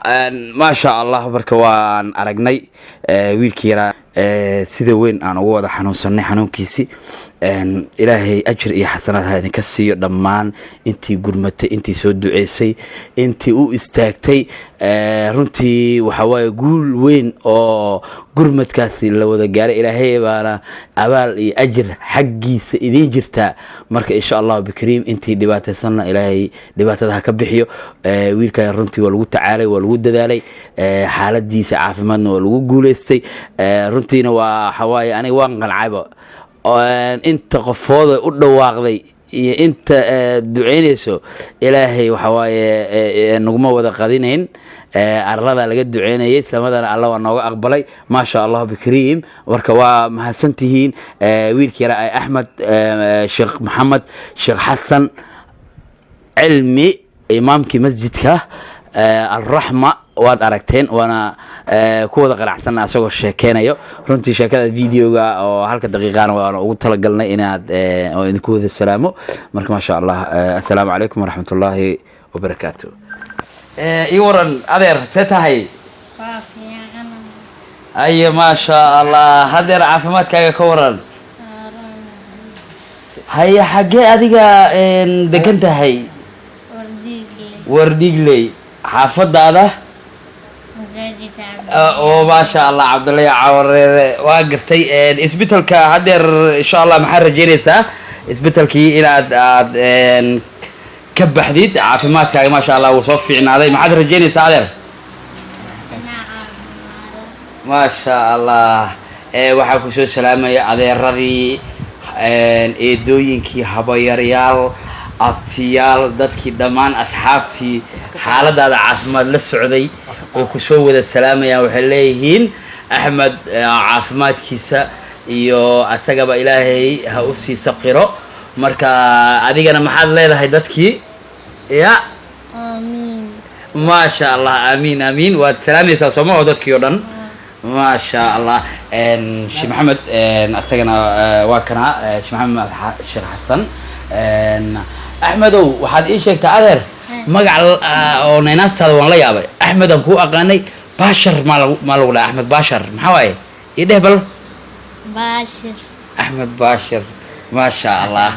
Maasha Allah. Marka waan aragnay wiilkii yaraa sida weyn aan ugu wada xanuunsanay xanuunkiisii. Ilaahay ajir iyo xasanaad ha idinka siiyo dhammaan intii gurmatay, intii soo duceysay, intii u istaagtay. Runtii waxaa waaye guul weyn oo gurmadkaasi la wada gaaray. Ilaahay baana abaal iyo ajir xaggiisa idiin jirtaa. Marka insha Allahu bikariim, intii dhibaataysanna Ilaahay dhibaatada ha ka bixiyo. Wiilkan runtii waa lagu tacaalay, waa lagu dadaalay, xaaladiisa caafimaadna waa lagu guuleystay. Runtiina waa waxawaaye aniga waan qancayba inta qofooda u dhawaaqday iyo inta duceynayso. Ilaahay waxawaaye naguma wada qadinayn, arlada laga duceynayay, samadana Alla waa nooga aqbalay. Maasha Allahu bikariim. Marka waa mahadsantihiin. Wiilka yara Axmed Sheekh Maxamed Sheekh Xasan Cilmi, imaamkii masjidka Alraxma, waad aragteen, waana ku wada qanacsanna asagoo sheekeynayo. Runtii sheekada videoga oo halka daqiiqaana waana ugu talagalnay inaad oo idinku wada salaamo. Marka maasha Allah, assalaamu calaykum waraxmat ullaahi wabarakaatu. Ii waran adeer, see tahay? Waa fiican. Aye, maasha Allah. Hadeer caafimaadkaaga ka waran? Haye, xaggee adiga degan tahay? Wardhiigley. Wardhiigley, xaafadaada? Masaajidka. Oo maasha Allah, Cabdullahi Cawareere, waa gartay. Isbitalka haddeer insha Allah maxaad rajeynaysaa? Isbitalkii inaad aad ka baxdid, caafimaadkaaga maasha Allah wuu soo fiicnaaday. Maxaad rajeynaysaa, adeer? Inaa caafimaado. Maasha Allah. Waxaa kusoo salaamaya adeeradii, eedooyinkii, habayaryaal, abtiyaal, dadkii dhammaan, asxaabtii xaaladaada caafimaad la socday way kusoo wada salaamayaan. Waxay leeyihiin Axmed caafimaadkiisa iyo asagaba Ilaahay ha u sii saqiro. Marka adigana maxaad leedahay dadkii ya? Aamiin. Maasha Allah, aamiin, aamiin. Waad salaamaysaa sooma oo dadkii oo dhan? Maasha Allah. Sheekh Maxamed asagana waa kana Sheekh Maxamed Sheekh Xasan. Axmedow, waxaad ii sheegtaa adeer magac oo naynastaada waan la yaabay. Axmed aan kuu aqaanay, Baashar maa lagu dhaha? Axmed Baashar maxaa waaye? Ii dheh bal. Baashir. Axmed Baashir, maasha Allah.